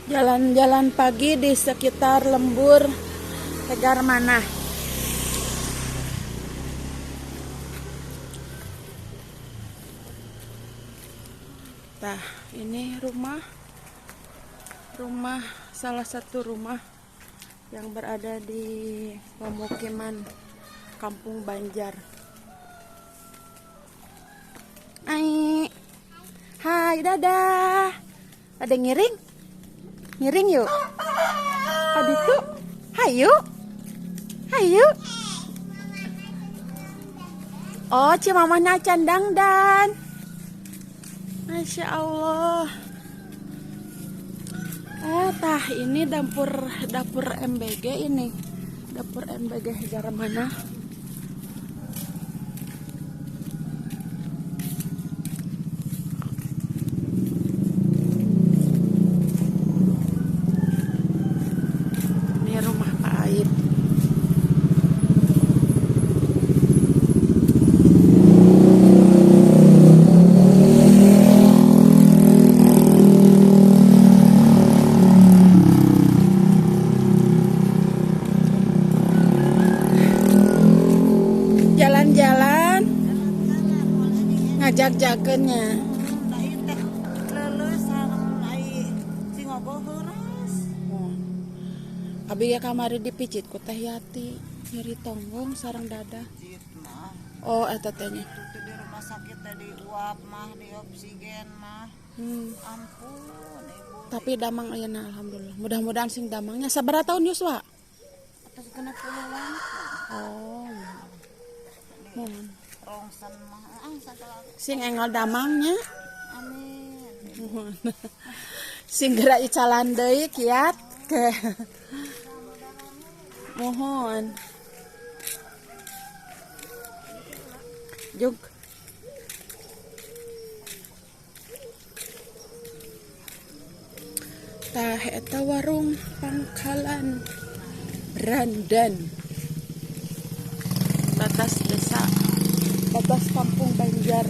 Jalan-jalan pagi di sekitar lembur Hegarmanah. Nah, ini rumah salah satu rumah yang berada di pemukiman Kampung Banjar. Hai, hai, dadah. Ada ngiring? Ngiring yuk. Aditu, hayu, hayu. Oh, ci mamahna candang dan. Masya Allah. Tah ini dapur MBG ini. Dapur MBG Hegarmanah. Ini rumah Pak Aib. Jalan-jalan ngajak-jakennya. Abi ya kamari dipicit ku Teh Yati, nyeri tonggong sarang dada. Oh, eta tehnya. Itu di rumah sakit tadi uap mah di oksigen mah. Ampun, Ibu. Tapi damang ayeuna alhamdulillah. Mudah-mudahan sing damangnya. Sabaraha tahun yuswa? Atos 60 langkung. Oh. Mohon. Rongsen mah sagala. Sing enggal damangnya. Amin. Mohon. Sing geura icalan deui kiat ke. Mohon. Jug. Tah eta warung Pangkalan Randan. Batas desa, batas Kampung Banjar.